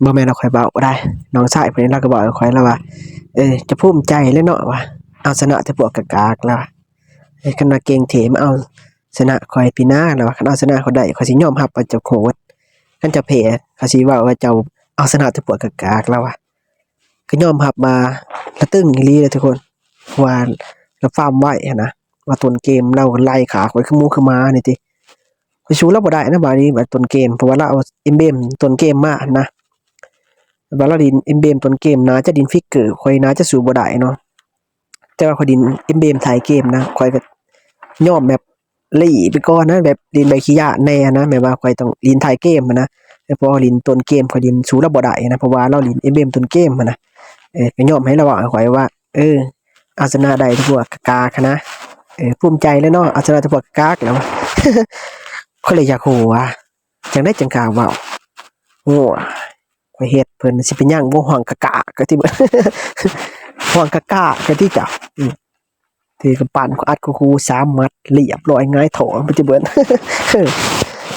ບໍ່ແມ່ນວ່າຂ້ອຍເວົ້າໄດ້ ນ້ອງຊາຍເພິ່ນລາວກໍເວົ້າໃຫ້ຂ້ອຍລາວວ່າ ເອີ ເຈົ້າພູມໃຈແຫຼະເນາະວ່າ ເອົາຊະນະແຕ່ພວກກາກໆລາວວ່າ ເອີ ຄັນວ່າເກັ່ງເທມາເອົາຊະນະຂ້ອຍພີ້ນາລາວວ່າ ຄັນເອົາຊະນະຂ້ອຍໄດ້ ຂ້ອຍຊິຍອມຮັບວ່າເຈົ້າໂຫດ ຄັນເຈົ້າແພ້ ຂ້ອຍຊິເວົ້າວ່າເຈົ້າເອົາຊະນະແຕ່ພວກກາກໆລາວວ່າ ກໍຍອມຮັບວ່າລະຕຶງອີ່ຫຼີເດ້ທຸກຄົນ ເພາະວ່າລາວຟາມໄວຫັ້ນນະ ວ່າຕົ້ນເກມລາວໄລ່ຂ້າຂ້ອຍຄືໝູຄືໝານີ້ຕິ ຂ້ອຍສູ້ລາວບໍ່ໄດ້ນະບາດນີ້ ບາດຕົ້ນເກມ ເພາະວ່າລາວເອົາເອັມເບມຕົ້ນເກມມາຫັ້ນນະ ບາດລາວຫຼິ້ນເອັມເບມຕົ້ນເກມ ໜ້າຈະຫຼິ້ນຟິກເກີ ຂ້ອຍໜ້າຈະສູ້ບໍ່ໄດ້ເນາະ ແຕ່ວ່າຂ້ອຍຫຼິ້ນເອັມເບມທ້າຍເກມນະ ຂ້ອຍກໍຍອມແບບ ຫຼີ້ໄປກ່ອນນະ ແບບຫຼິ້ນແບບຂີ້ຢ້ານແດ່ນະ ແບບວ່າຂ້ອຍຕ້ອງຫຼິ້ນທ້າຍເກມຫັ້ນນະ ແຕ່ພໍຫຼິ້ນຕົ້ນເກມຂ້ອຍຫຼິ້ນສູ້ລາວບໍ່ໄດ້ນະ ເພາະວ່າລາວຫຼິ້ນເອັມເບມຕົ້ນເກມຫັ້ນນະ ເອີ ກໍຍອມໃຫ້ລາວເວົ້າໃຫ້ຂ້ອຍວ່າ ເອີ ເອົາຊະນະໄດ້ແຕ່ພວກກາກໆຫັ້ນນະ ເອີ ພູມໃຈແຫຼະເນາະ ເອົາຊະນະແຕ່ພວກກາກໆແລ້ວ ຂ້ອຍເລີຍຢາກຮູ້ວ່າ ຈັ່ງໃດຈັ່ງກ້າເວົ້າ ໂອ້ຍ ຂ້ອຍເຮັດເພິ່ນ ຊິເປັນຫຍັງບໍ່ ຮ່ວງກະກະກະຕິເບິດ ຮ່ວງກະກະກະຕິເຈົ້າ ອືມ ຖືກຳປັ້ນອັດຄູ່ໆສາມໝັດ ລຽບຮ້ອຍ ຫງາຍທ້ອງໄປຕິເບິດ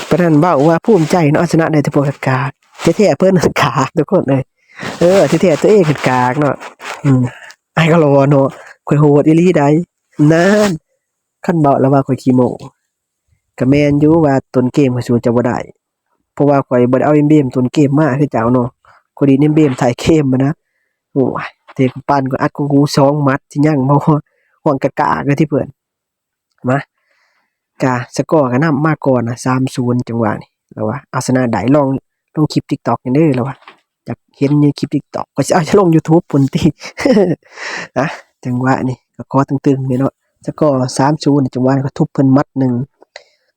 ປານນັ້ນເວົ້າວ່າພູມໃຈເນາະ ເອົາຊະນະໄດ້ແຕ່ພວກກາກໆ ແທ້ໆເພິ່ນກາກທຸກຄົນເອີຍ ເອີ ແທ້ໆຕົວເອງກາກເນາະ ອືມ ອ້າຍກໍລໍເນາະ ຂ້ອຍໂຫດອີ່ຫຼີໃດ໋ ນັ້ນ ຄັນເວົ້າແລ້ວວ່າຂ້ອຍຂີ້ໂມ້ ກະແມ່ນຢູ່ວ່າຕົ້ນເກມຂ້ອຍສູ້ເຈົ້າບໍ່ໄດ້ ເພາະວ່າຂ້ອຍບໍ່ໄດ້ເອົາເອັມເບມຕົ້ນເກມມາຄືເຈົ້າເນາະ ຂ້ອຍຫຼິ້ນເອັມເບມທ້າຍເກມຫັ້ນນະ ໂອ້ຍ ເຕະກຳປັ້ນກໍອັດກູກູສອງໝັດ ຊິຍັງບໍ່ ຮ່ວງກະກາກະຕິເພິ່ນ ມາ ກະສະກໍກະນຳມາກ່ອນນະ ສາມສູນ ຈັງຫວະນີ້ ລາວວ່າ ເອົາຊະນະໄດ້ ລອງລົງຄລິບຕິກຕັອກແດ່ເດີ ລາວວ່າ ຢາກເຫັນຢູ່ຄລິບຕິກຕັອກ ຂ້ອຍຊິເອົາລົງຢູທູບພຸ້ນຕິ ນະ ຈັງຫວະນີ້ກໍຂໍຕຶງໆນີ້ເນາະ ສະກໍສາມສູນ ຈັງຫວະນີ້ຂ້ອຍທຸບເພິ່ນໝັດໜຶ່ງ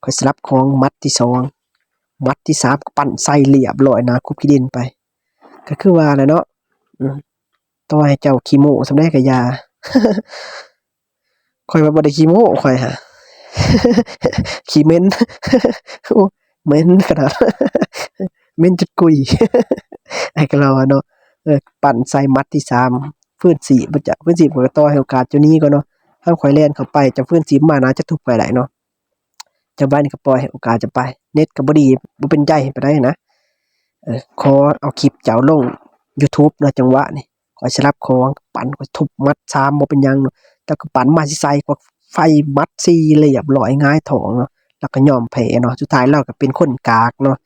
ຂ້ອຍສະຫຼັບຂອງໝັດທີສອງ ໝັດທີສາມກໍປັ້ນໃສ່ລຽບຮ້ອຍ ໜ້າຄຸບຂີ້ດິນໄປ ກໍຄືວ່າແຫຼະເນາະ ອືມ ຕໍ່ໃຫ້ເຈົ້າຂີ້ໂມ້ສ່ຳໃດກໍຢ່າ ຂ້ອຍວ່າບໍ່ໄດ້ຂີ້ໂມ້ ຂ້ອຍຫາ ຂີ້ເໝັນ ໂອ້ ເໝັນຂະໜາດ ເໝັນຈົນກຸຍ ອ້າຍກໍລາວເນາະ ເອີ ປັ້ນໃສ່ໝັດທີສາມ ຟື້ນຊີບບໍ່ຈັກ ຟື້ນຊີບຂ້ອຍກໍຕໍ່ໃຫ້ໂອກາດເຈົ້າໜີກ່ອນເນາະ ຖ້າຂ້ອຍແລ່ນເຂົ້າໄປ ເຈົ້າຟື້ນຊີບມາໜ້າຈະທຸບຂ້ອຍໄດ້ເນາະ ຈັງຫວະນີ້ກໍປ່ອຍໃຫ້ໂອກາດເຈົ້າໄປ ເນັດກໍບໍ່ດີ ບໍ່ເປັນໃຈປານໃດນະ ເອີ ຂໍເອົາຄລິບເຈົ້າລົງຢູທູບເນາະ ຈັງຫວະນີ້ ຂ້ອຍສະຫຼັບຂອງ ປັ້ນ ຂ້ອຍທຸບໝັດສາມ ບໍ່ເປັນຫຍັງເນາະ ເຈົ້າກໍປັ້ນມາຊິໃສ່ ຂ້ອຍໄຟໝັດສີ່ ລຽບຮ້ອຍ ຫງາຍທ້ອງເນາະ ແລ້ວກໍຍອມແພ້ເນາະ ສຸດທ້າຍລາວກໍເປັນຄົນກາກເນາະ